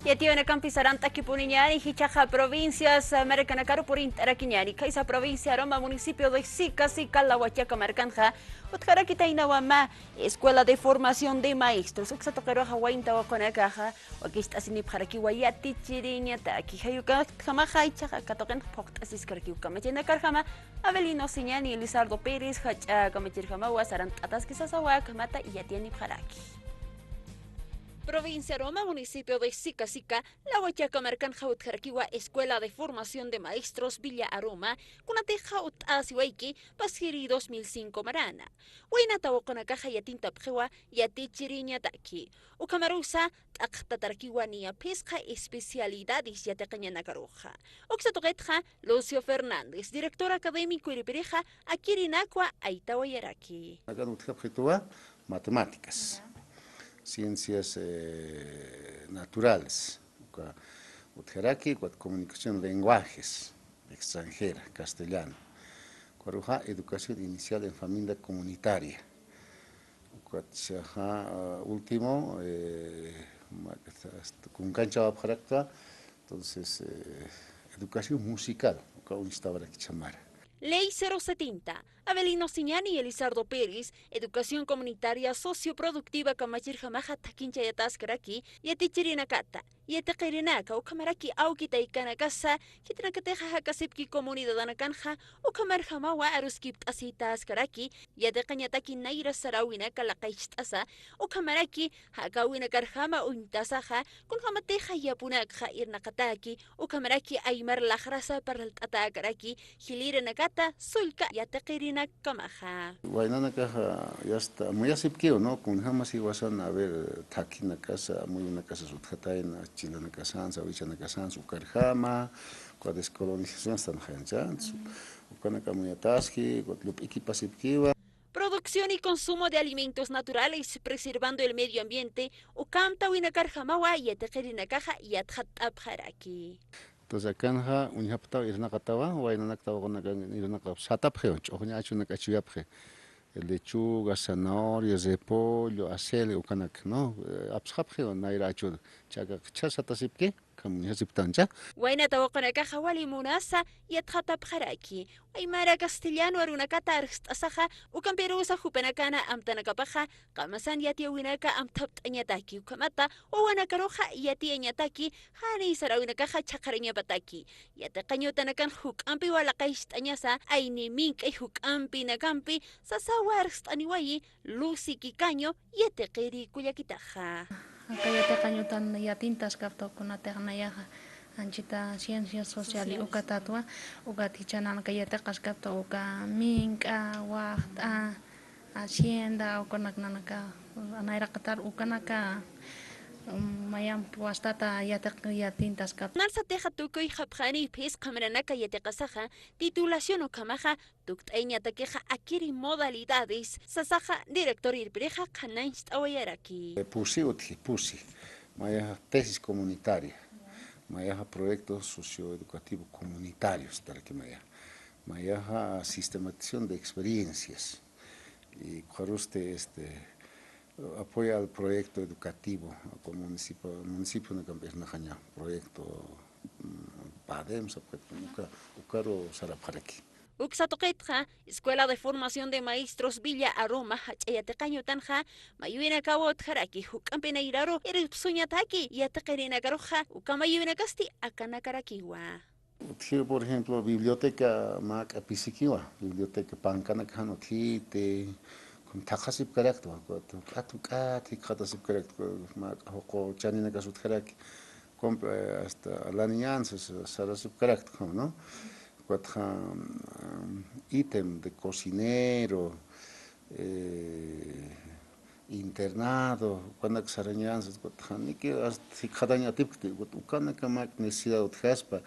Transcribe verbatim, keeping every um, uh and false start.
Yatiyawinakampi sarant'akipuniñäni, jichhaxa provincias, eh, markanakaru purint'arakiñäni. Khaysa provincia Aroma, municipio de Sica, Sica, Lawachaka markanxa utjarakitaynawa mä Escuela de Formación de Maestros. Uksa tuqiruxa wayn tawaqunakaxa wakicht'asinipxarakiwa yatichiriñataki. Jay ukatjamaxa jichhaxa aka tuqinxa phuqt'asiskarakiw. Kamachinakarjama Avelino Siñani, Elizardo Pérez, jach'a kamachirjamawa sarant'ataski sasawa, ukhamata yatiyanipxaraki. Provincia Aroma, municipio de Sica, Sica, Lawachaka markanxa utjarakiwa Escuela de Formación de Maestros Villa Aroma, kunatixa utt'asiwayki pasiri dos mil cinco marana. Wayna tawaqunakaxa yatintapxiwa yatichiriñataki. Ukhamarusa t'aqtatarakiwa niya phisqa especialidades yatiqañanakaruxa. Uksa tuqitxa Lucio Fernández, director académico irpirixa, akirinakwa aytawayaraki. Akan utjapxituwa matemáticas, ciencias, eh, naturales, uka utjaraki, ukat comunicación, lenguajes extranjera, castellano. Ukaruxa educación inicial en familia comunitaria. Ukat jichhaxa, ah, último, eh, ma-, hasta kunkanchawapxarakta, entonces, eh, educación musical, uka uñstawarakichamara. Ley cero setenta, Avelino Siñani y Elizardo Pérez, educación comunitaria socioproductiva kamachirjamaxa thakhinchayataskaraki, yatichirinakata, yatiqirinaka, ukhamaraki awki taykanakasa, khitinakatixa jakasipki comunidadanakanxa, ukhamarjamawa aruskipt'asitaskaraki, yatiqañataki nayra saräwinaka laqaycht'asa, ukhamaraki jakäwinakarjama uñtasaxa, kunjamatixa yapunakxa irnaqataki, ukhamaraki aymar laqrasa parlt'atäkaraki, jilïrinakata sullka yatiqirinakkamaxa. Waynanakaxa, ya está, amuyasipkiw, ¿no? Kunjamas jiwasan, a ver, thakhinakasa, amuyunakasa sutjatayna, chilanakasansa, awichanakasansa, ukarjama, uka descolonización están jayanchans, ukanaka amuyataski, uka lup'ikipasipkiwa. Producción y consumo de alimentos naturales, preservando el medio ambiente, ukham tawinakarjamawa yatiqirinakaxa yatxatt'apxaraki. Entonces, akanxa uñjapxtaw irnaqatawa, waynanak tawaqunakax irnaqap satapxiw, ch'uxña achunakachuyapxi. Lechuga, zanahoria, repollo, acelga, ukanak, ¿no? Eh, apsxapxiw nayra achur. Chaka qhichha satasipki, ukham uñjasipktancha. Wayna tawaqunakaxa wali munasa yatxatapxaraki. Aymara castellano arunakata arst'asaxa, ukampirusa jupanakana amtanakapaxa, qamasan yatiyäwinaka amthapt'añataki, ukhamata wawanakaruxa yatiyañataki, jani saräwinakaxa chhaqharañapataki. Yatiqañ utanakan juk'ampiwa laqaycht'añasa, ayni mink'ay juk'ampinakampi sasawa arst'aniwayi, Lucy Quicaño, yatiqiri kullakitaxa. Aka yatiqañ utan yatintaskapta kunatix nayaxa, anchita ciencias sociales ukatatwa, ukat jichhanan aka yatiqaskapta uka mink'a, waxt'a, hacienda, ukanak nanaka, nayraqatar ukanaka, mm, mayamp wastata yatiq-, yatintaskapta. Narsatixa tukuyxapxani phisqa maranaka yatiqasaxa, titulación ukhamaxa, tukt'ayañatakixa akiri modalidades, sasaxa director irpirixa qhanañcht'awayaraki. Pusi utji, pusi. Mayaxa tesis comunitaria. Mayaxa proyecto socioeducativo comunitario, estaraki maya. Mayaxa sistematización de experiencias. Y ukharusti, este, apoyo al proyecto educativo, con municipio, municipio nakampi irnaqaña proyecto, mm, PADEM, sapxit, uka, ukaru sarapxaraki. Uksa tuqitxa, Escuela de Formación de Maestros Villa Aroma, jach'a yatiqañ utanxa, mayuwinakawa utjaraki, juk'ampi nayraru irpsuñataki, yatiqirinakaruxa, uka mayuwinakasti akanakarakiwa. Utjiw, por ejemplo, biblioteca mä k'apisikiwa, biblioteca pankanakax jan utjiti, kun thaqhasipkarakta, juk'at, juk'at, jikxatasipkarakta, mä k'ajuqu chaninakas utjaraki, compra, eh, hasta alaniñansa, sa-, sarasipkarakta, ¿no? Ukatxa, mm, ítem de cocinero, eh, internado, ukanak sarañansa, ukatxa, niki hasta jikxatañ atipkti, ukat ukanaka mä necesidad utjaspa.